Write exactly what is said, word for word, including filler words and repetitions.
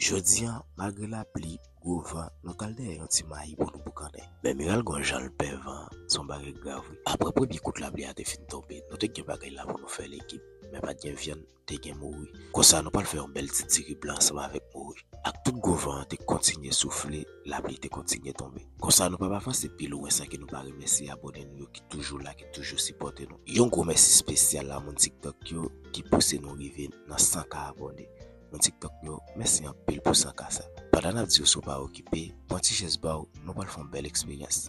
Jodi a, malgre lapli, gwo van, nou t al dèyè yon ti mayi pou nou boukannen. Men Miral gon jan l pè van an, se yon bagay grav wi. Apre premye kout lapli a te fin tonbe, nou te gen bagay la pou nou fè legim, men pa t gen vyann, te gen mouri. Konsa nou pral fè yon bèl ti diri blan ansanm avèk mouri. Ak tout gwo van an te kontinye soufle, lapli te kontinye tonbe. Konsa nou p ap avanse pi lwen san ke nou pa remèsye abòne nou yo ki toujou la, ki toujou sipòte nou. Yon gwo mèsi espesyal a moun TikTok yo ki pouse nou rive nan san K abòne. Moun TikTok yo, mèsi anpil pou san K sa. Pandan n ap di w si w pa okipe, pran ti chèz ba w, nou pral fè yon bèl eksperyans.